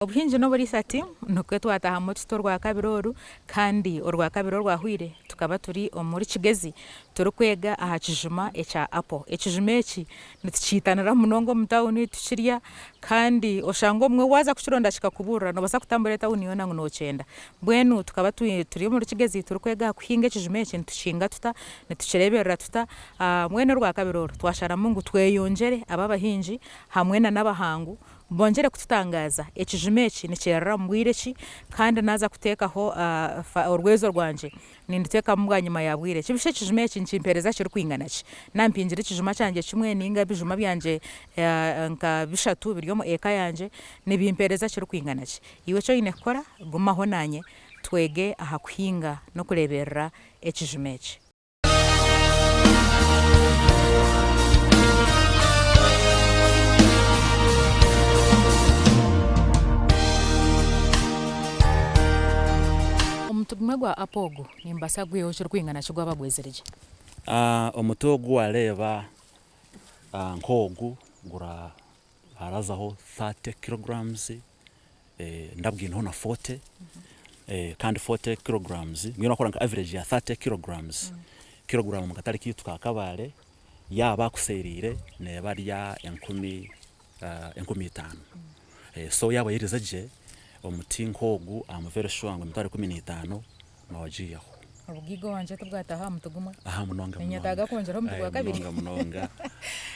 Obuhingi n'oburiisa team nikwo twatahamu tuti orwakabiri oru kandi orwakabiri orwahweire tukaba turi omuri Kigezi turikwega aha kijuma ekya apple. Ekijuma eki nitukiitanira munonga omu tawuni tukirya kandi oshanga obumwe waaza kukironda kikakuburira noobaasa kutambura etawuni yoona ngu nookyenda. Mbwenu tukaba turi omuri Kigezi turikwega aha kuhinga ekijuma eki nitukihinga tuta, nitukireeberera tuta, mbwenu orwakabiri oru twasharamu ngu tweyongyere aba abahingi hamwe n'abahangu Bongyere kututangaaza, ekijuma eki nikyerera mu bwire ki kandi naaza kuteekaho orwezo rwangye ninduteekamu bwanyima ya bwire ki? Busha ekijuma eki nikimpeereza kirikwingana ki? Naaba mpingire ekijuma kyangye kimwe nainga ebijuma byangye nka bishatu biri omu eka yangye, nibimpeereza kirikwingana ki? Iwe eki oine kukora, gumaho naanye twege aha kuhinga n'okureeberera ekijuma eki. Omuti gumwe gwa apo ogu nimbaasa kugwihaho ekirikwingana ki gwaba gwezire gye? Omuti ogu wareeba nk'ogu harazaho 30 kilograms ndabwineho na 40 kandi 40 kilograms mbwenu wakora nka average ya 30 kilograms, kilogram omu katare kaitu ka Kabale yaaba akuseeriire neeba ari 5000. So yaaba oyerize gye omuti nk'ogu am very sure ngu emitwaro 15 Noogiihaho. Obugaiga owangye tibwataaha aha muti gumwe. Aha munonga munonga. Niinyetaaga kwongyeraho omuti gwa kabiri. Munonga munonga.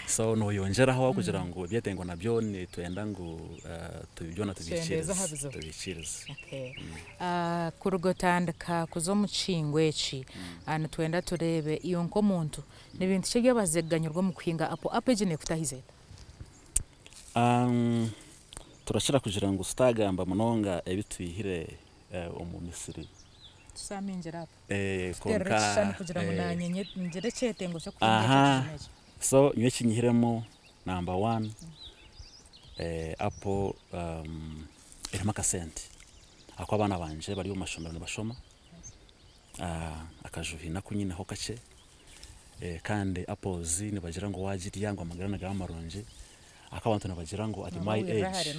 So nooyongyeraho ahabw'okugira ngu ebyetengo nabyo nitwenda ngu byona Tukyendeeze aha tubihikiirize. bizibu. Tubihikiirize. Okay. Kuruga otandika kuza omu kihingwa eki, nitwenda tureebe iwe nk'omuntu ni bintu ki ebi obaasize kuganyirwa omu kuhinga apo? Apo egi neekutahiza eta? Turakira kugira ngu tutaagamba munonga ebi twihire omu misiri. Tusaamingire aho. Tuteerere ekishushani kugira ngu naanye ngire ekyetengo ky'okuhinga ekyo kijuma ekyo. So nyowe eki nyihiremu namba wani, apo erimu akasente ahakuba abaana bangye bari omu mashomero nibashoma, akaju haine aku nyineho kakye kandi apples nibagira ngu waagirya ngu amagara nigaba marungi ahakuba abantu nibagira ngu at my age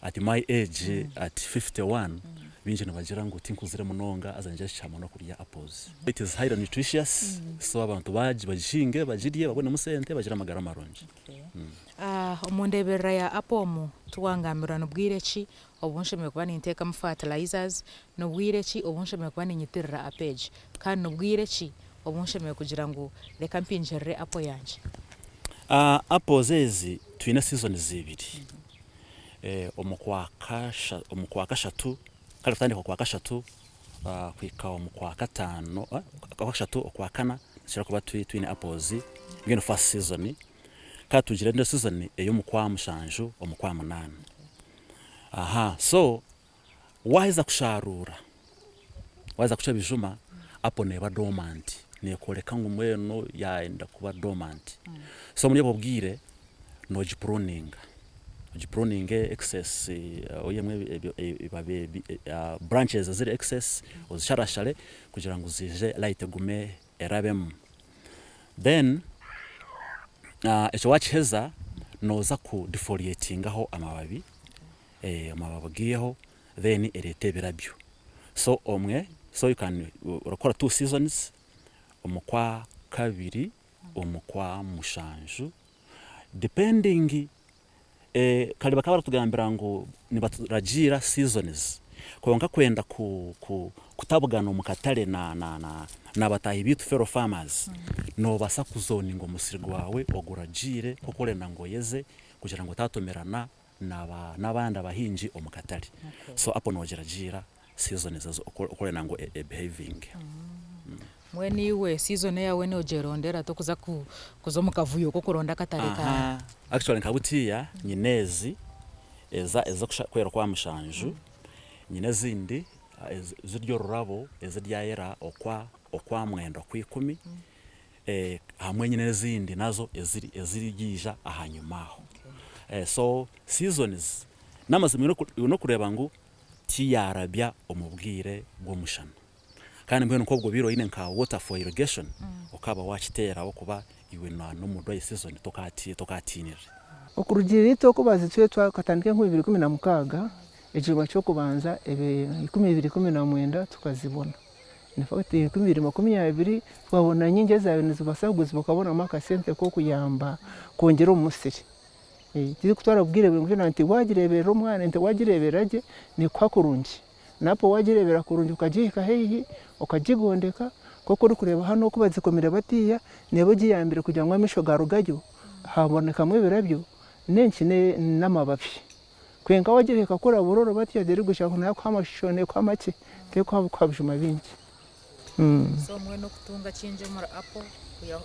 at my age at 51 baingi nibagira ngu tinkuzire munonga haza ningye kihama n'okurya apples. It is highly nutritious so abantu bagihinge bagirye babonemu sente bagire amagara marungi. Omu ndeeberera ya apple omu tiwangambira ni bwire ki obu nshemereire kuba ninteekamu fertilizers, ni bwire ki obu nshemereire kuba ninyitirira apple egi kandi ni bwire ki obu nshemereire kugira ngu reka mpingirire apple yangye? Apples ezi twine seasons ibiri, omu kwa kashatu kare kutandika okwa kashatu kuhika omu kwa kataano, okwa kashatu okwa kana nitukira kuba twine apples mbwenu first season kandi tugira endiijo season ey'omu kwa mushanju omu kwa munaana. So Waaheza kushaaruura, waaheza kucwa ebijuma, apo neeba dormant, neekworeka ngu mbwenu yaayenda kuba dormant. So omuri obwo bwire noogipuruninga, ogipuruninge excess oihemu ebibabi branches eziri excess ozisharashare kugira ngu ziije light egume erabemu. Then ekyo waakiheza nooza ku defoliatingaho amababi. Amababi ogaiheho then ereete ebirabyo. So omwe so you can orakora two seasons omu kwa kabiri omu kwa mushanju depending kare bakaba baratugambira ngu nibaturagiira seasons kwonka kwenda kutabugana omu katare na na bataahi baitu fellow farmers noobaasa kuzoninga omusiri gwawe oguragiire nk'oku orenda ngu oyeze kugira ngu otaatomerana n'abandi abahingi omu katare. So apo noogiragiira seasons ezo oku orenda ngu e behavinge. Mbwenu iwe season eyaawe noogyerondera tokuza kuza omu kavuyo k'okuronda akatare ka. Aha, actually nka butiiya nyine ezi ez'okwera okwa mushanju, nyine ezindi eziri orurabo eziryayera okwa mwenda okw'ikumi, hamwe nyine n'ezindi nazo eziriija ahanyima aho. So seasons n'amazima oine okureeba ngu tiyarabya omu bwire bw'omushana. Kandi mbwenu nk'obwo bwire oine nka water for irrigation okaba wakiteera ahabw'okuba iwe n'omu dry season tokatiinire. Okurugiirira itwe oku bazitwiire twakatandika 2016, Ekijuma ky'okubanza 2019 tukazibona. In fact 2020 twabona nyingi ezaabaire nizibaasa kuguzibwa okabonamu akasente k'okuyamba kwongyera omu musiri. Tirikutwara bwire buraingwa nti waagireeberera omwana ente waagireeberera gye neekuha kurungi. Na apo waagireebera kurungi okagihika haihi okagigondeka nk'oku orikureeba hanu oku bagikomire batiiya neeba ogiyambire kugira ngu amaisho gaarugayo haabonekamu ebirabyo n'enki n'amababi. Kwonka waagireka kukura buroro batyo terikushusha ngu neekuha amashusho neekuha makye, terikuha bijuma bingi. So mbwenu okutunga kingi omuri apo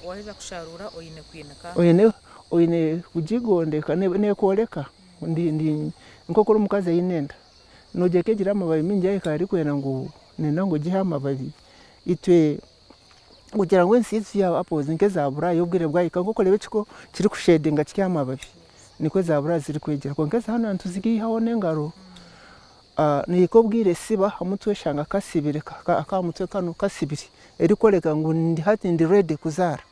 waheza kusharuura oine kwinika? Oine kugigondeka neekworeka nk'oku ori omukazi aine enda, noogira egira amababi maingi yaahika aharikwenda ngu nenda ngu ogihe amababi. Itwe kugira ngu ensi yaitu ya apples nk'eza Buraaya obwire bwahika nk'okureeba ekiko kirikushedinga kiri aha mababi nikwo eza Buraaya zirikwegyera kwonka eza hanu nituziihaho n'engaro. Nihika obwire esiba aha mutwe oshanga kasibire ak'aha mutwe kanu kasibire erikworeka ngu hati ndi ready kuzaara.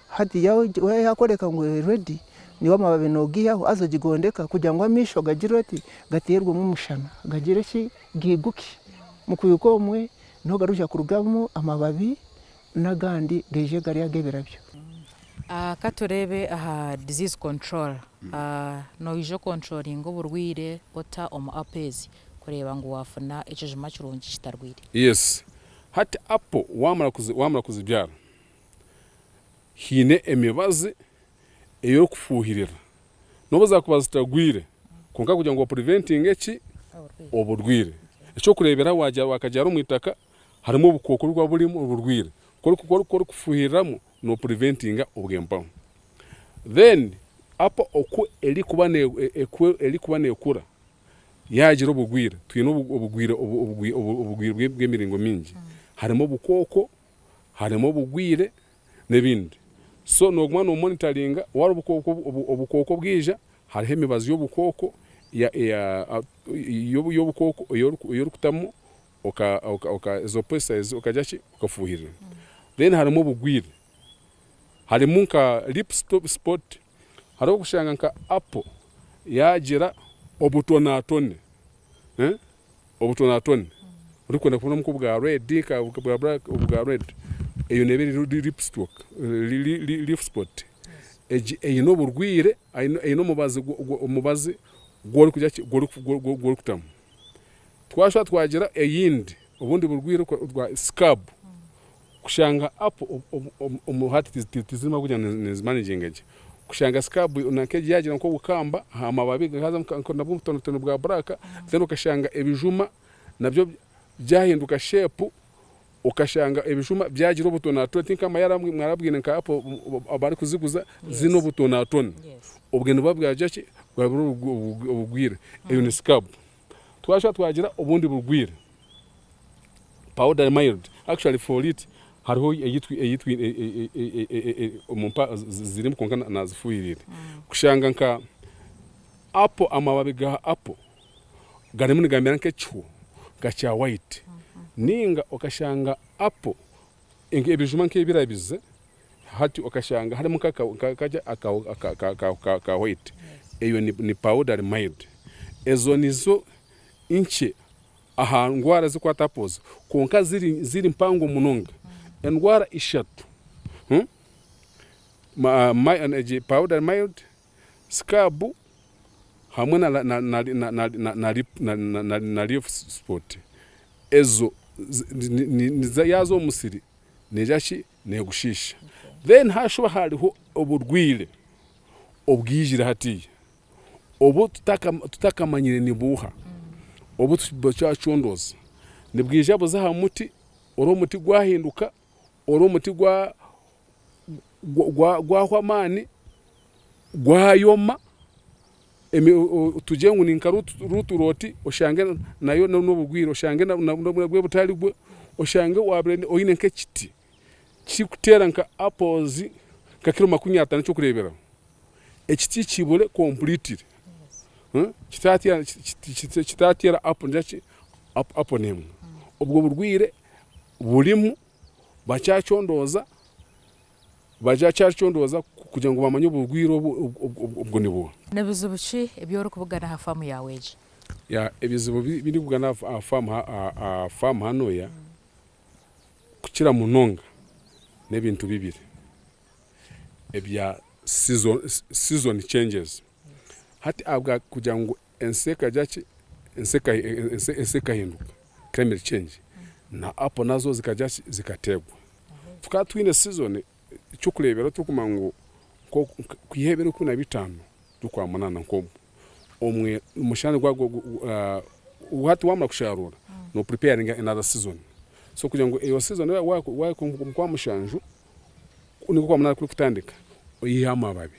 Hati yaakworeka ngu eri ready niiwe amababi noogaihaho haza ogigondeka kugira ngu amaisho gagire oti gateerwemu omushana gagire ki gaiguke. Omu kwiguka omwe niho garikuza kurugamu amababi n'agandi gaije gari ag'ebirabyo. Ka tureebe aha disease control. Noija okontrolinga oburwaire ota omu apple ezi kureeba ngu waafuna ekijuma kirungi kitarwaire? Yes. Hati apple waamara kuzibyara, haine emibazi ei orikufuuhirira n'obu zaakuba zitagwire kwonka kugira ngu opuriventinge ki? Oburwaire. Eky'okureeberaho waakagyara omu itaka harimu obukooko oburikuba burimu oburwaire, ku orikufuuhiriramu noopuriventinga obw'empaho. Then apple oku erikuba neekura yaagira oburwaire, twine oburwaire bw'emiringo mingi, harimu obukooko, harimu obugwire n'ebindi. So nooguma noomonitaringa waaba obukooko bwija hariho emibazi y'obukooko y'obukooko ei orikutamu ezo pesticides okagira ki okafuuhirira. Then harimu obugwire, harimu nka leaf spot, hariho okushanga nka apple yaagira obutonatone. Obutonatone orikwenda kubonamu nk'obwa red nka bwa black obwa red eyo neeba eri leaf stock leaf spot egi eine oburwaire eine omubazi omubazi ogu orikugira ki ogu orikutamu. Twashuba twagira eyindi obundi burwaire bwa scab kushanga apple hati tizirimu kugira ngu nizimanaginga gye kushanga scab nanka yagira nk'obukamba aha mababi hazamu nabwo obutonatone bwa black then okashanga ebijuma nabyo byahinduka shape okashanga ebijuma byagira obutonatone tinka mwarabwine nka apple abarikuziguza ziine obutonatone obwo nibuba bwagira ki bwaba buri obugwire eyo ni scab. Twashuba twagira obundi burwire powdery mild actually for it hariho eyi omu zirimu kwonka nazifuhirire kushanga nka apple amababi ga apple garimu nigamera nk'ekihu nka kya white ninga okashanga apple ebijuma nk'ebirabize hati okashanga harimu nk'aka ka white eyo ni powdery mild ezo nizo nkye aha ndwara ezirikwata apples kwonka ziri mpango munonga endwara ishatu powdery mild, scab hamwe na leaf spot ezo yaaza omu musiri negira ki negushiisha. Then haashuba hariho oburwaire obwijire hatiiya obu tutakamanyire ni buuha, obu tukyacondooza. Nibwija buze aha muti, ori omuti gwahinduka, ori omuti gwahwa amaani, gwayoma, tugire ngu ni nka root rot oshange nayo n'oburwaire, oshange nabwo butari bwo, oshange waaba oine nk'ekiti kirikuteera nka apples nka kiro 50 eky'okureeberaho, ekiti kibure completely kitateera apple n'emwe. Obwo burwaire burimu bakyacondooza. Baryakyacondooza kugira ngu bamanye oburwaire obu obwo ni buha. Ni bizibu ki ebi orikubugana aha faamu yaawe egi? Yeah ebizibu bi ndikubugana aha faamu aha faamu hanuya kukira munonga n'ebintu bibiri, ebya season season changes. Hati ahabwa kugira ngu ensi ekagira ki, ensi ensi ekahinduka climate change na apo nazo zikagira ki, zikateegwa. Tukaba twine season Eky'okureeberaho turikumanya ngu kwiha ebiro 15 by'Okwamunaana nk'obwo, omwe omushana nigwo hati waamara kusharuura no preparinga another season. So kugira ngu eyo season waahika omu Kwamushanju nibwo Okwamunaana kurikutandika oiheho amababi.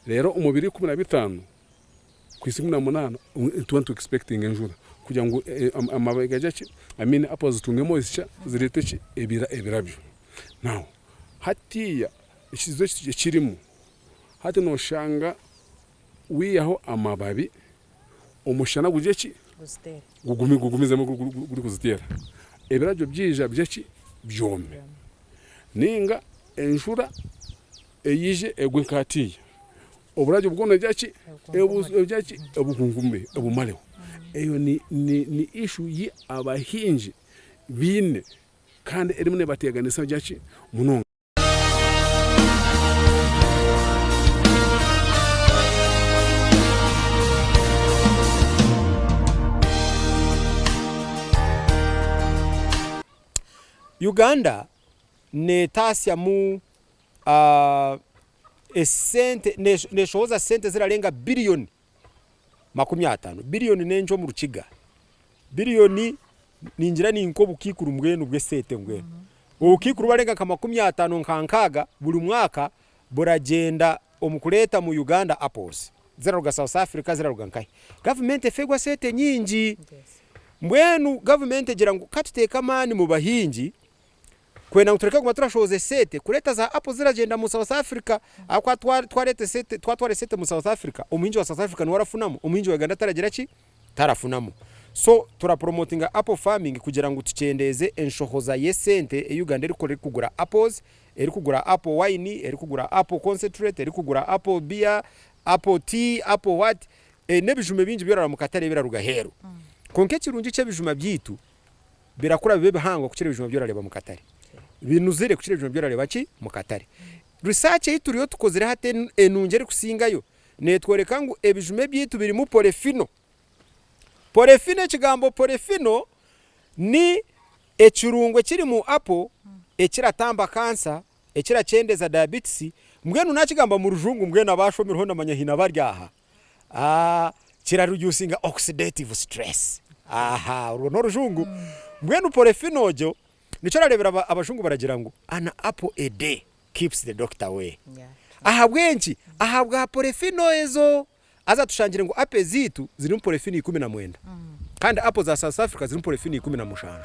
Reero omu biro 15 kuhitsya 18 nituba nitu expectinga enjura kugira ngu amababi gagire ki, I mean apples zitunge moisture zireete ki, ebirabyo. Now hatiiya ekizibu ekirimu, hati noshanga wiihaho amababi, omushana gugire ki, gugumizemu gurikuziteera, ebirabyo byaija bigire ki, byome. Ninga enjura eije egwe nka hatiiya, oburabyo bwona bugire ki, bugire ki, obukunkume obumareho. Eyo ni issue yi abahingi baine. Kandi erimu neebateganisa kugira ki? Munonga. Uganda netasyamu esente, neshohoza sente zirarenga biliyoni 50. Biliyoni n'enkye omu Rukiga. Biliyoni ningira ni nk'obukaikuru mbwenu bw'eseete mbwenu. Obukaikuru burarenga nka 50 nka nkaaga buri mwaka buragyenda omu kureeta mu Uganda apples. Ziraruga South Africa ziraruga nkahi. Gavumenti efeerwa seete nyingi. Mbwenu gavumenti egira ngu ka tuteeke amaani mu bahingi Kwenda ngu tureke kuguma turashohoza esente kureeta za apple ziragyenda mu South Africa ahabw'okuba twa twareeta esente twatwara esente mu South Africa omuhingi wa South Africa niwe arafunamu omuhingi wa Uganda taragira ki? Tarafunamu. So turapromotinga apple farming kugira ngu tukyendeeze enshohoza y'esente ei Uganda erikukora erikugura apples, erikugura apple wine, erikugura apple concentrate, erikugura apple beer, apple tea, apple what, n'ebijuma ebingi ebi orareba omu katare ebiraruga aheeru. Kwonka ekirungi ky'ebijuma byaitu Birakura bibe bihango kukira ebijuma bi orareeba omu katare. Binuzire kukira ebijuma bi orareeba ki? Mu katare. Research ei turiyo tukozire hati enungi erikusingayo networeka ngu ebijuma ebyaitu birimu polyphenol. Polyphenol ekigambo polyphenol ni ekirungo ekiri mu apple ekiratamba cancer, ekirakyendeza diabetes, mbwenu nakigamba mu rujungu mbwenu abashomireho ndamanya haine abari aha. Kira reducinga oxidative stress. Aha orwo n'orujungu. Mbwenu polyphenol egyo nikyo orareebera abajungu baragira ngu an apple a day keeps the doctor away. Ahabw'enki? Ahabwa polyphenol ezo. Haza tushangire ngu apple ezaitu zirimu polyphenol 19 kandi apple za South Africa zirimu polyphenol 17.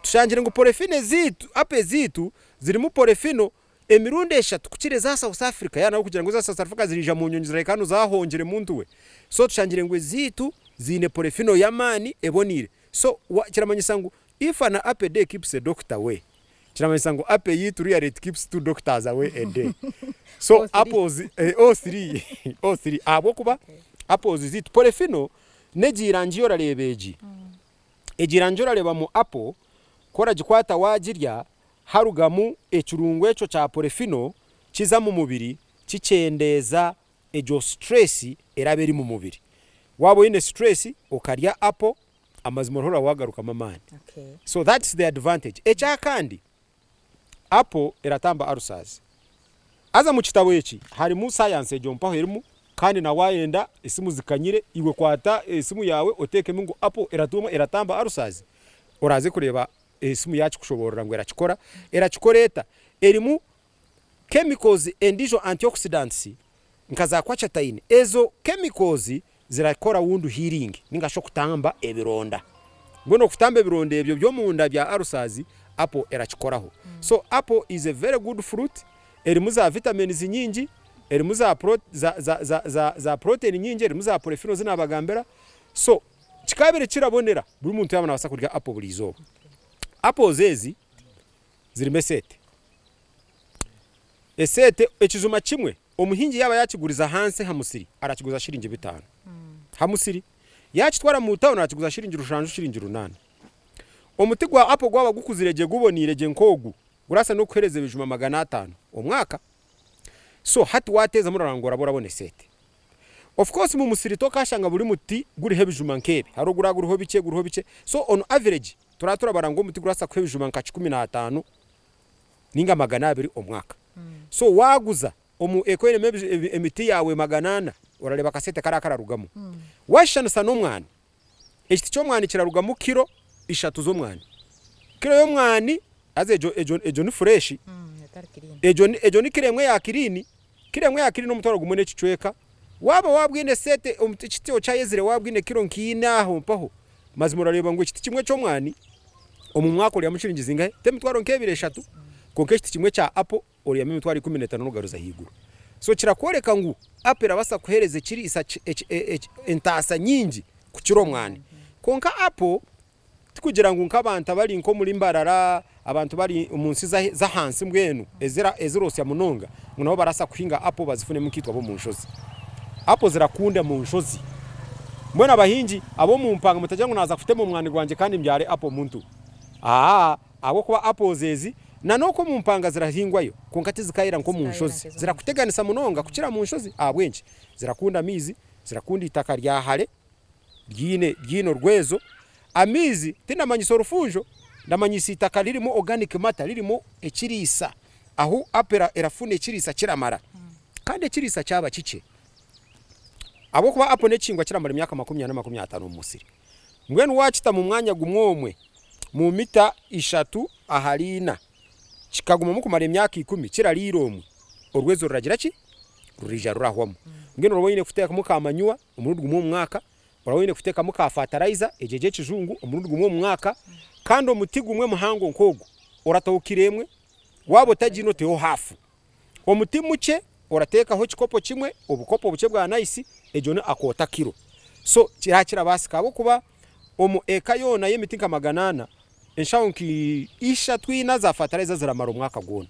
Tushangire ngu polyphenol ezaitu, apple ezaitu zirimu polyphenol Emirundi eshatu kukira eza South Africa yaaba nawe kugira ngu eza South Africa ziriija mu nyonyi zirahika hanu zahongire muntu we. So tushangire ngu ezaitu ziine polyphenol y'amaani eboniire. So kiramanyisa ngu if an apple a day keeps a doctor away, kiramanyisa ngu apple yaitu really it keeps two doctors away a day. So apples, or three, or three ahabw'okuba apples zaitu polyphenol n'egi rangi orareeba egi, egi rangi orareeba mu apple ku oragikwata waagirya harugamu ekirungo ekyo kya polyphenol kiza mu mubiri kikyendeeza egyo stress eraba eri mu mubiri. Waaba oine stress okarya apple amazima orahurira wagarukamu amaani. So that's the advantage. Ekyakandi apple eratamba ulcers. Haza mu kitabo eki harimu science egyo mpaho erimu kandi na wayenda esimu zikanyire iwe kwata esimu yaawe otekemu ngu apple eratamba ulcers oraze kureeba Esimu yaakikushoboorora ngu erakikora. Erakikora eta? Erimu chemicals endiijo antioxidants nka za quercetin. Ezo chemicals zirakora wound healing ninga shi okutamba ebironda. Mbwenu okutamba ebironda ebyo by'omunda bya ulcers, apple erakikoraho. So apple is a very good fruit, erimu za vitamins nyingi, erimu za pro, za, za, za, za, za protein nyingi, erimu za polyphenols ezi naabagambira. So Kikabaire kirabonera buri muntu yaaba naabaasa kurya apo buri izooba. Apples ezi zirimu eseete. Eseete ekijuma kimwe omuhingi yaaba yaakiguriza ahansi aha musiri arakiguza shiringi bitaano. Ha musiri. Yaakitwara mu tauni arakiguza shiringi rushanju, shiringi runaana. Omuti gwa apo gwaba gukuzire gye guboneire gye nk'ogu, gurabaasa n'okukuheereza ebijuma 500 omwaka. So hati waateezamu orareba ngu oraba orabona eseete. Of course mu musiri tokaashanga buri muti guriho ebijuma nk'ebi. Hariho oguraba guriho bikye, guriho bikye. So on average turaba turabara ngu omuti gurabaasa kuha ebijuma nka 15 ninga 200 omwaka. So waaguza omu eka oinemu emiti yaawe 400 orareeba akasente karaba kararugamu. Waashushanisa n'omwani, Ekiti ky'omwani kirarugamu kiro ishatu z'omwani. Kiro y'omwani haza egyo egyo egyo ni fureshi, egyo ni egyo ni kiro emwe ya kiriini, kiro emwe ya kiriini n'omutwaro gumwe n'ekicweka. Waaba waabwine esente omuti ekiti okyayezire waabwine kiro nk'ina aho mpaho, mazima orareeba ngu ekiti kimwe ky'omwani omu mwaka oryamu shiringi zingahi? T'emitwaro nk'ebiri eshatu, kwonka ekiti kimwe kya apo orihamu emitwaro 15 n'ogaruza ahaiguru. So kirakworeka ngu apo erabaasa kuheereza ekiriisa entaasa nyingi kukira omwani. Kwonka apo tikugira ngu nk'abantu abari nk'omuri Mbarara, abantu bari omu nsi z'ahansi mbwenu ezirootsya munonga ngu nabo barabaasa kuhinga apo bazifunemu nkaitwe ab'omu nshozi. Apo zirakunda mu nshozi. Mbwenu abahingi ab'omu mpanga mutagira ngu naaza kutema omwani gwangye kandi mbyare apo omuntu. Aa! Ahabw'okuba apples ezi na n'oku omu mpanga zirahingwayo, kwonka tizikaayera nk'omu nshozi. Zirakuteganisa munonga kukira mu nshozi. Ahabw'enki? Zirakunda amaizi, zirakunda eitaka rya hare ryiine ryiine orwezo. Amaizi tindamanyisa orufunjo, ndamanyisa eitaka ririmu organic matter, ririmu ekiriisa, ahu apple erafuna ekiriisa kiramara. Kandi ekiriisa kyaba kikye, ahabw'okuba apple n'ekihingwa kiramara emyaka 40, 50 omu musiri. Mbwenu waakita mu mwanya gumwe omwe, mu mita ishatu ahari ina, kikagumamu kumara emyaka ikumi, kirariire omwe, orwezo ruragira ki? Ruraija rurahwamu. Mbwenu oraba oine kuteekamu ka manyuwa omurundi gumwe omu mwaka, oraba oine kuteekamu ka fatarayiza egyo egy'ekijungu omurundi gumwe omu mwaka, kandi omuti gumwe muhango nk'ogwo orataho kiro emwe, waaba otagiine oteho haafu. Omuti mukye orateekaho ekikopo kimwe, obukopo bukye bwa nayisi, egyo ni akoota kiro. So kiriha kirabaasika ahabw'okuba omu eka yoona y'emiti nka 400, enshaho nka ishatu ina za fatarayiza ziramara omwaka gwona.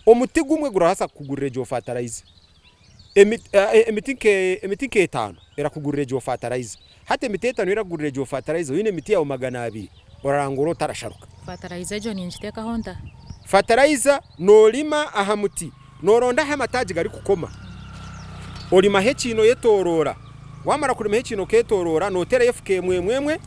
Omuti gumwe gurabaasa kukugurira egyo fatarayiza. Emiti nk'etaano erakugurira egyo fatarayiza. Hati emiti etaano erakugurira egyo fatarayiza oine emiti yaawe 200 orarangura otarasharuka. Fatarayiza egyo ningiteekaho nta? Fatarayiza noorima aha muti, nooronda ahu amataagi garikukoma, orimaho ekiina oyetooroora. Waamara kurimaho ekiina okeetooroora, nooteerayo efuka emwe emwe emwe,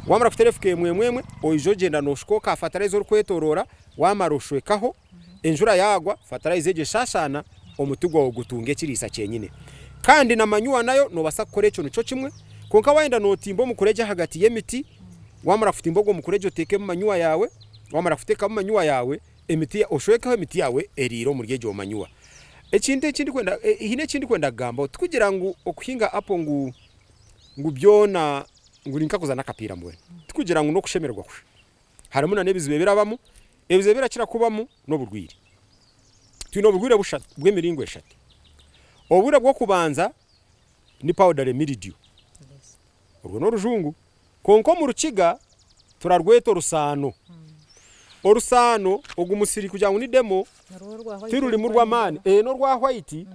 waamara kuteera efuka emwe emwe emwe, oija ogyenda nooshukaho ka fatarayiza orikwetooroora, waamara oshwekaho, enjura yaagwa, fatarayiza egyo eshaashaana, omuti gwawe gutunga ekiriisa kyenyine. Kandi na manyuwa nayo noobaasa kukora ekyo nikyo kimwe, kwonka waayenda nootimba omukuregye ahagati y'emiti, waamara kutimba ogwo mukuregye oteekemu manyuwa yaawe, Wamara kuteekamu manyuwa yaawe, emiti oshwekeho emiti yaawe eriire omuri egyo manyuwa. Ekintu eki ndikwenda, haine eki ndikwenda kugambaho, tikugira ngu okuhinga apo ngu ngu byona ngu ni nk'okuzaana akapiira mbwenu. Tikugira ngu n'okushemererwa kusha. Harimu nana ebizibu ebirabamu, ebizibu ebirakira kubamu n'oburwaire. Twine oburwaire bushatu bw'emiringo eshatu. Oburwaire bw'okubanza ni powdery mildew, orwo n'orujungu. Kwonka omu Rukiga turarweta orusaano. Orusaano ogu musiri kugira ngu ni demo ti rurimu rw'amaani. Ee n'orwa white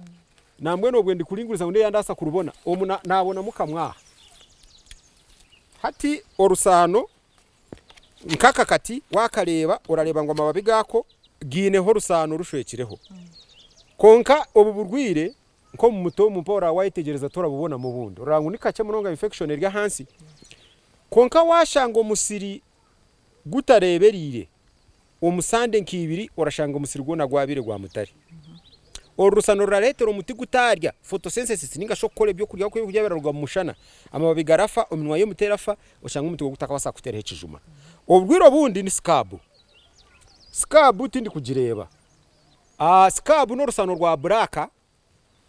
nambwenu obwe ndikuringuriza ngu ndeeba ndabaasa kurubona omu naabonamu kamwe aha. Hati orusaano nk'aka kati waakareeba orareeba ngu amababi gaako gaineho orusaano rushwekireho. Kwonka obu burwaire Nk'omu muti omu mpaho oraba wayetegyereza torabubonamu obundi. Orareba ngu ni kakye munonga infection eri ahansi. Kwonka washanga omusiri gutareeberiire, omu sande nka ibiri orashanga omusiri gwona gwabaire gwa mutare. Oru rusano rurareetera omuti gutaarya, photosynthesis ninga shi okukora ebyokurya ahabw'okuba ebyokurya biraruga omu mushana. Amababi garafa, eminwa y'omuti erafa, oshange omuti gwo gutakabaasa kuteeraho ekijuma. Oburwaire obundi ni scab. Scab tindikugireeba. Scab n'orusano rwa buraaka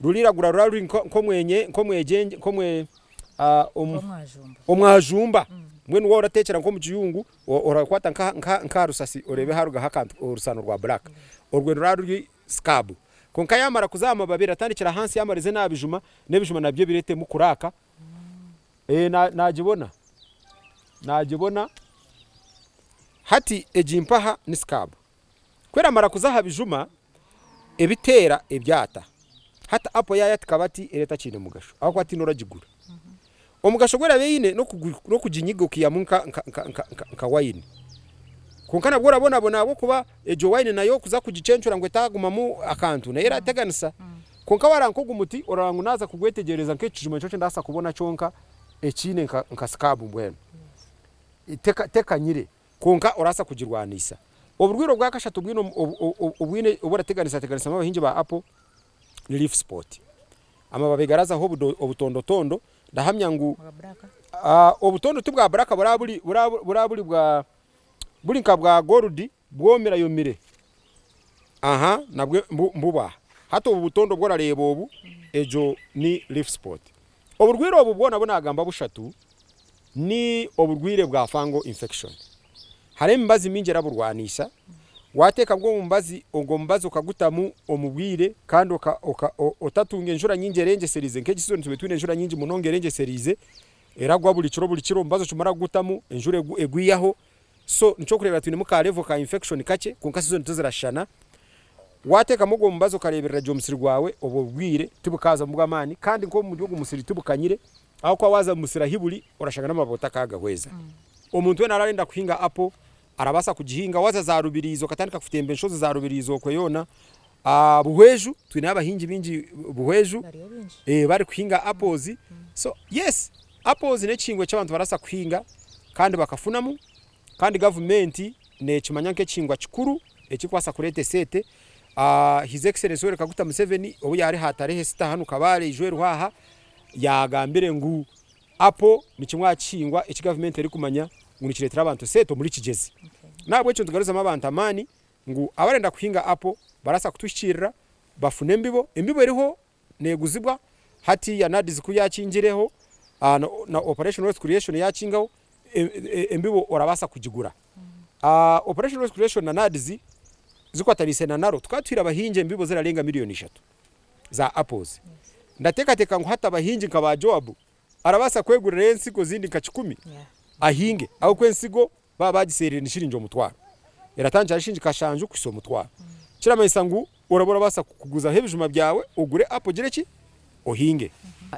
ruriragura ruraba ruri nk'omwenye nk'omwegyengye nk'omwe omwajumba mbwenu waaba orateekyera nk'omu kiyungu orakwata nk'aha rusasi oreebe haarugaho akantu orusano rwa buraaka orwo ruraba ruri scab. Kwonka yaamara kuza aha mababi eratandikira ahansi yaamara eze n'aha bijuma n'ebijuma nabyo bireetemu kuraaka. Naagibona naagibona hati egi mpaha ni scab. Ku eramara kuza aha bijuma ebiteera ebyata, hati apo yaayo tikaba ti era etakiine mugasho ahabw'okuba tihaine oragigura. Omugasho ogu eraabe eine n'okuginyiga okaihamu nka wayini. Kwonka nabwo orabonabona ahabw'okuba egyo wayini nayo kuza kugicencura ngu etaagumamu akantu nayo erateganisa. Kwonka wareeba nk'ogu muti orareba ngu naaza kugwetegyereza nk'ekijuma nikyo kindabaasa kubona kyonka ekiine nka sikabu mbwenu. Tekanyire kwonka orabaasa kugirwanisa. Oburwaire obwakashatu obwine obu orateganisateganisamu abahingi ba apo ni leaf spot. Amababi garazaho obutondotondo ndahamya ngu obutondo ti bwa buraka buraba buri bwa buri nka bwa gold bwomirayomire aha nabwe mbubu aha. Hati obu butondo obu orareeba obu egyo ni leaf spot. Oburwaire obu bwona obu nagamba bushatu ni oburwaire bwa fungal infection. Hariho emibazi mingi eraburwanisa, wateeka bwo omu mubazi, ogwo mubazi okagutamu omu bwire kandi otatunga enjura nyingi erengyeseriize nk'egi sizoni tube twine enjura nyingi munonga erengyeseriize eragwa buri kiro buri kiro, omubazi okimara kugutamu enjura egwihaho, so nikyo orikureebera twinemu ka level ka infection kakye kwonka sizoni tizirashushana. Wateekamu ogwo mubazi okareeberera gye omusiri gwawe obwo bwire tibukaazamu bw'amaani kandi nk'omu ogwo musiri tibukanyire ahabw'okuba waaza omu musiri ahu buri orashanga n'amababi otakaagahweza. Omuntu weena ararenda kuhinga apo arabaasa kugihinga. Waaza za Rubirizi okatandika kutemba enshozi za Rubirizi okwe yoona, Buhweju twineyo abahingi baingi Buhweju barikuhinga apples. So yes apples n'ekihingwa eki abantu barabaasa kuhinga kandi bakafunamu kandi gavumenti neekimanya nk'ekihingwa kikuru ekirikubaasa kureeta eseete. His Excellency Yoweri Kaguta Museveni obu yaari aha Tarehe Sita hanu Kabale Ijweru aha yaagambire ngu Apo ni kimwe aha kihingwa eki gavumenti erikumanya ngu nikireetera abantu eseete omuri Kigyezi. N'ahabw'ekyo nitugaruzamu abantu amaani ngu abarenda kuhinga apo barabaasa kutuhikiirira bafune embibo. Embibo eriho neeguzibwa hatiiya NAADS ku yaakingireho na Operation Wealth Creation yaakingaho, embibo orabaasa kugigura. Operation Wealth Creation na NAADS zikwataniise na NARO tukaba tuhaire abahingi embibo zirarenga miriyoni ishatu. za apples. Ndateekateeka ngu hati abahingi nka ba Joab arabaasa kwegurirayo ensigo zindi nka kikumi ahinge ahabw'okuba ensigo baaba bagiseerire ni shiringi omutwaro. Eratandikira ahari shiringi kashanju kuhitsya omutwaro. Kiramanyisa ngu oraba orabaasa kuguzaho ebijuma byawe ogure apple ogire ki? Ohinge.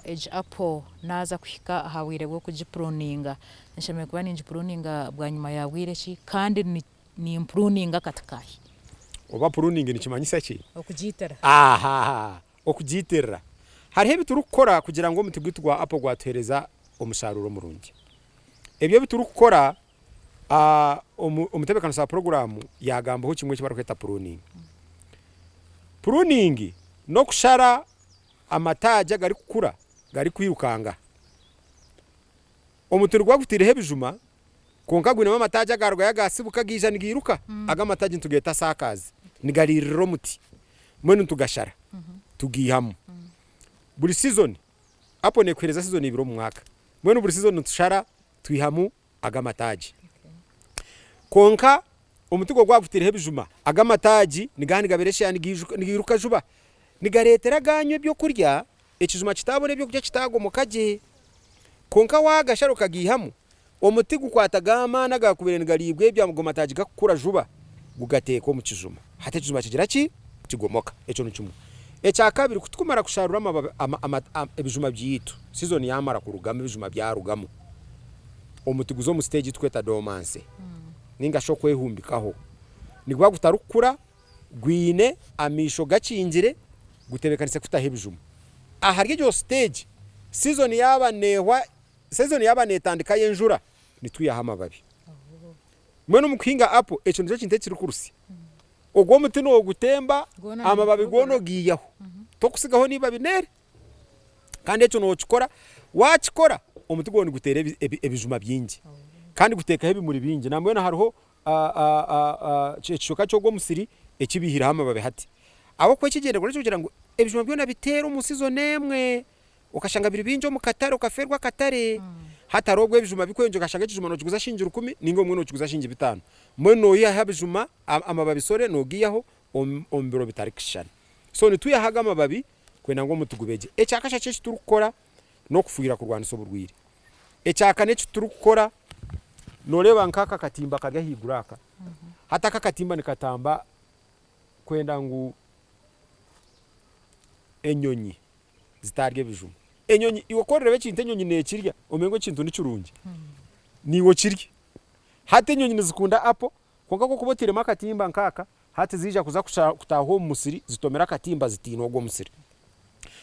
Egi apple naaza kuhika aha bwire bw'okugipuruninga, nshemereire kuba ningipuruninga bwanyima ya bwire ki kandi Nimpuruninga akati kaahi? Oba pruning nikimanyisa ki? Okugiitira. Ahaa, okugiitirira. Hariho ebi turikukora kugira ngu omuti gwaitu gwa apo gwatuheereza omusharuuro murungi. Ebyo ebi turikukora, omutebeekanisa wa puroguraamu yaagambaho kimwe eki barikweta pruning. Pruning n'okushara amataagi agarikukura garikwirukanga. Omuti niguba gutaireho ebijuma Kwonka gwinemu amataagi agaarugayo agaatsibuka gaija nigairuka. Ago amataagi nitugeeta saakazi. Nigariirira omuti. Mbwenu nitugashara tugaihamu. Buri sizoni, apo neekuheereza sizoni ibiri omu mwaka. Mbwenu buri sizoni nitushara twihamu ago amataagi. Kwonka omuti gwo gwaba gutaireho ebijuma, ago amataagi nigaba nigabeera nigairuka juba. Nigareetera agaanyu ebyokurya, ekijuma kitaabona ebyokurya kitaagomoka gye. Kwonka waagashara okagaihamu, Omuti gukwata g'amaani agaakubaire nigariibwa ebyo ago mataagi gakukura juba, gugateeka omu kijuma. Hati ekijuma kigira ki? Kigomoka. Ekyo ni kimwe. Ekya kabiri, ku tukumara kushaarura amababi, ama, ama, ebijuma byaitu, sizoni yaamara kurugamu, ebijuma byarugamu, omuti guza omu siteegi ei turikweta dormancy, nainga shi okwehumbikaho. Niguba gutarikukura, gwine amaisho gakingire, gutebeekanise kutaho ebijuma. Ahari egyo siteegi, sizoni yaaba neehwa Season yaaba netandika y'enjura nitwihaho amababi. Mbwenu omu kuhinga apple ekyo nikyo kintu ekirikurusya. Ogwo omuti nogutemba amababi goona ogiihaho tokusigaho neibabi neeri. Kandi ekyo nokikora, wakikora omuti gwawe niguteera ebijuma bingi kandi guteekaho ebimuri bingi. Nambwenu hariho ekicweka ky'ogwo omusiri eki baihireho amababi hati. Ahabw'okuba ekigyendererwa n'eky'okugira ngu ebijuma byona biteere omu season emwe. Okashanga biri bingi omu katare okafeerwa akatare. Hati hariho obu ebijuma birikweyongyera okashanga ekijuma nookiguza shilingi rukumi nainga obumwe nookiguza shilingi bitaano. Mbwenu noihaho ebijuma, amababi sorry, noogaihaho omu biro bitarikushushana. So nitwihaho ago amababi kwenda ngu omuti gube gye. Ekya kashatu eki turikukora n'okufuhirira kurwanisa oburwaire. Ekya kana eki turikukora, nooreeba nk'aka akatimba kari ahaiguru aka, hati aka akatimba nikatamba kwenda ngu enyonyi zitaarya ebijuma. Enyonyi, iwe ku orireeba ekintu enyonyi neekirya, omanye ngu ekintu ni kirungi, naiwe okirye. Hati enyonyi nizikunda apo, kwonka ku orikuba otairemu akatimba nk'aka, hati ziija kuza kutaaha omu musiri zitomere akatimba zitiine ogwo musiri.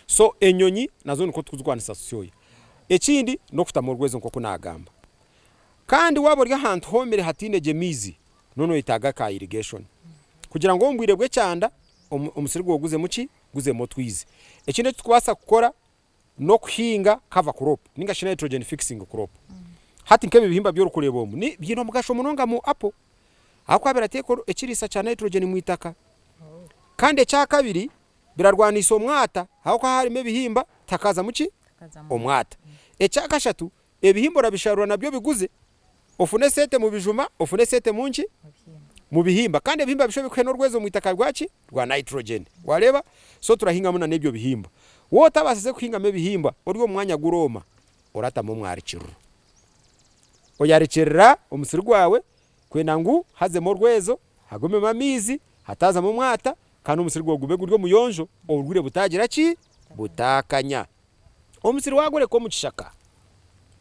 So enyonyi nazo nikwo turikuzirwanisa tusyoya. Ekindi n'okutamu orwezo nk'oku naagamba. Kandi waaba ori ahantu hoomire hataine gye maizi, noba noyetaaga ka irrigation kugira ngu omu bwire bw'ekyanda omusiri gwawe guzemu ki? Guzemu otwizi. Ekindi eki turikubaasa kukora n'okuhinga cover crop ninga shi nitrogen fixing crop. Hati nk'ebi bihimba ebi orikureeba omu biine omugasho munonga omu apple ahabw'okuba birateeka ekiriisa kya nitrogen omu itaka. Kandi ekyakabiri birarwanisa omwata ahabw'okuba harimu ebihimba tihakaazamu ki? Omwata. Ekyakashatu Ebihimba orabisharura nabyo obiguze, ofune esente mu bijuma, ofune esente mu nki? Mu bihimba. Kandi ebihimba bishube bikuhe n'orwezo omu itaka rwa ki? Rwa nitrogen. Wareeba? So turahingamu na n'ebyo bihimba. Waaba otabaasize kuhingamu ebihimba ori omu mwanya gurooma, oratamu omwarikiriro. Oyarikirira omusiri gwawe kwenda ngu hazemu orwezo, hagumemu amaizi, hataazamu omwata, kandi omusiri gwawe gume guri omuyonjo, oburwaire butaagira ki? Butaakanya. Omusiri waagureka omu kishaka,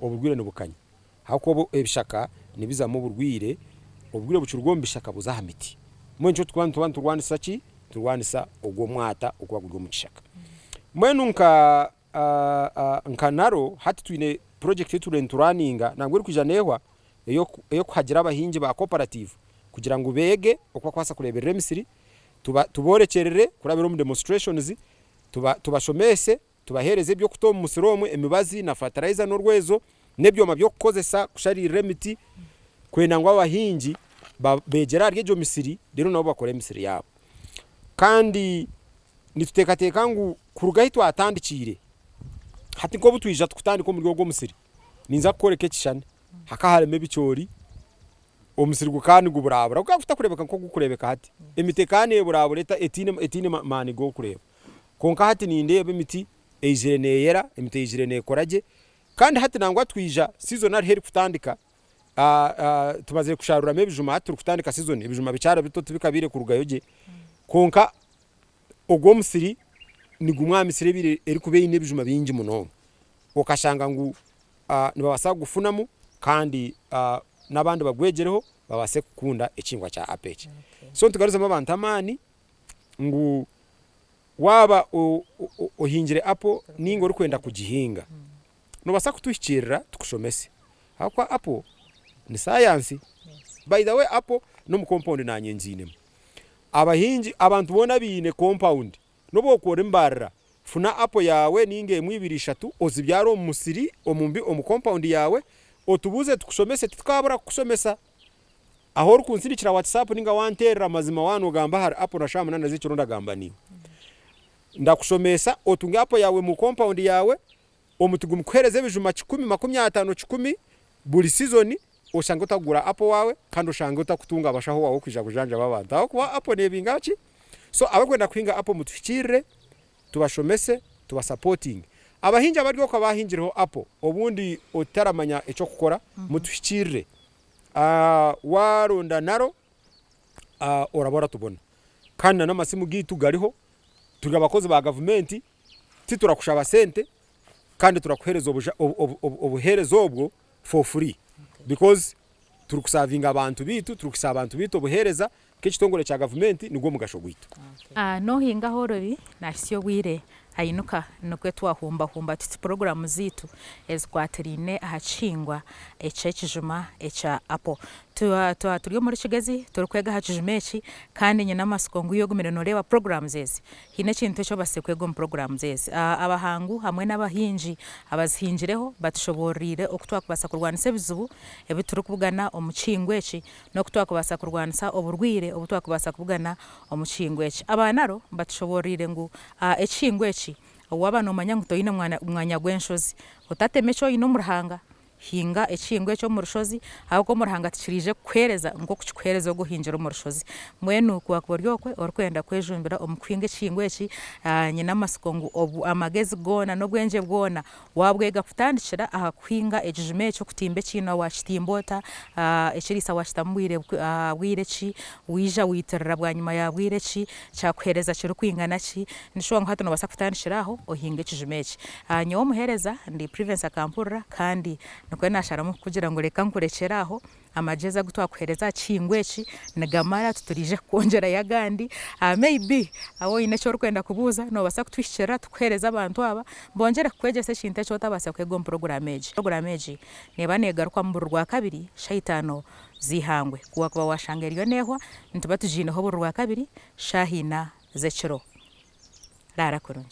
oburwaire nibukanya ahabw'okuba ebishaka nibizamu oburwaire, oburwaire bukiruga omu bishaka buza aha miti. Mbwenu nikyo turikuba nituba niturwanisa ki? Niturwanisa ogwo omwata ogurikuba guri omu kishaka. Mbwenu nka nka NARO hati twine purojekiti ei turiyo nituraninga nangwa erikwija neehwa ey'okuhagira abahingi ba cooperative kugira ngu beege oku barikubaasa kureeberera emisiri, tuboorekyerere kurabira omu demonstrations, Tubashomese, tubaheereze eby'okuta omu musiri omwe, emibazi na fertilizer n'orwezo n'ebyoma by'okukozesa kushariirira emiti kwenda ngu abahingi beegyere ahari egyo misiri reero nabo bakore emisiri yaabo. Kandi nituteekateeka ngu kuruga ahu twatandikiire hati nk'obu twija kutandika omuri ogu omusiri, ninza kukworeka ekishushani hakaba harimu ebicoori, Omusiri gukaba niguburabura, gukaba gutakureebeka nk'oku gurikureebeka hati. Emiti ekaba neeburabura etaine etaine maani g'okureeba. Kwonka hati nindeeba emiti eizire neeyera, emiti eizire neekora gye. Kandi hati nangwa twija season hariho erikutandika, tumazire kushaaruramu ebijuma hati turikutandika season, ebijuma bikyari bito tibikabaire kurugayo gye. Kwonka ogwo omusiri nigumwe aha misiri ebaire erikuba eine ebijuma bingi munonga. Okashanga ngu nibabaasa kugufunamu kandi n'abandi bagwegyereho babaase kukunda ekihingwa kya apo eki. So nitugaruzamu abantu amaani ngu waaba ohingire apo ninga orikwenda kugihinga, noobaasa kutuhikiirira tukushomese ahabw'okuba apo ni sayansi. By the way apo n'omu kompawundi naanye ngiinemu. Abahingi, abantu boona abaine kompawundi N'obu okuba ori mbarira, funa apo yaawe ninga emwe, ibiri, ishatu ozibyare omu musiri, omu mbi, omu kompawundi yaawe, otubuuze tukushomese titukaabura kukushomesa. Ahu orikunsindikira WhatsApp ninga wanteerera mazima waaba noogamba ahari apo na shaaha munaana z'ekiro ndagamba naiwe. Ndakushomesa otunge apo yaawe mu kompawundi yaawe, omuti gumukuheereze ebijuma kikumi, makumyataano kikumi buri sizoni, oshange otakugura apo waawe kandi oshange otakutunga abashaho waawe kwija kujanjaba abantu ahabw'okuba apo neebinga ki? So abarikwenda kuhinga apo mutuhikiirire tubashomese tubasapotinge. Abahingi abari okwo abahingireho apo obundi otaramanya eky'okukora mutuhikiirire. Waaronda naro oraba oratubona. Kandi na n'amasimu gaitu gariho, turi abakozi ba gavumenti titurakushaba sente kandi turakuheereza obuheereza obwo for free because turi kusavinga abantu baitu, turi kuhitsya abantu baitu obuheereza nk'ekitongore kya gavumenti nigwo mugasho gwaitu. N'ohinga ahoorobi nahitsya obwire ainuka nikwo twahumbahumba tuti puroguraamu zaitu ezikwatiraine aha kihingwa eky'ekijuma ekya apo. Twaba turi omuri Kigezi turikwega aha kijuma eki kandi nyine amatsiko ngu iwe ogumire nooreeba puroguraamu ezi Haine ekintu eki obaasize kwega omu puroguraamu ezi. Abahangu hamwe n'abahingi abazihingireho batushoboororeire oku twakubaasa kurwanisa ebizibu ebi turikubugana omu kihingwa eki n'oku twakubaasa kurwanisa oburwaire obu twakubaasa kubugana omu kihingwa eki. Aba naro batushoboororeire ngu ekihingwa eki waaba noomanya ngu toine mwanya gw'enshozi, otatema eki oine omu ruhanga. Hinga ekihingwa eki omu rushozi ahabw'okuba omu ruhanga tikiriije kukuheereza nk'oku kikuheereza ogu ohingire omu rushozi. Mbwenu ku waakuba ori okwe orikwenda kwejumbira omu kuhinga ekihingwa eki, nyine amatsiko ngu obu amagezi goona n'obwengye bwona waabwega kutandikira aha kuhinga ekijuma eki, okutimba ekiina waakitimba ota, ekiriisa waakitamu bwire bwire ki, waija waitirira bwanyima ya bwire ki, kyakuheereza kirikwingana ki, Nishuba ngu hati nobaasa kutandikira aho ohinge ekijuma eki. Nyowe omuheereza ndi Privence Akampurira kandi nikwo nasharamu kukugira ngu reka nkurekyere aho, amagyezi agu twakuheereza aha kihingwa eki nigamara tituriije kukwongyerayo agandi. May be waaba oine eki orikwenda kubuuza nobaasa kutuhikirira tukuheereze abantu aba bongyere kukwegyesa ekintu eki otabaasa kwega omu puroguraamu egi. Puroguraamu egi neeba negarukamu buri Rwakabiri shaaha itaano z'eihangwe. Ku wakuba washanga eriyo neehwa nituba tugiineho buri Rwakabiri shaaha ina z'ekiro. Raara kurungi.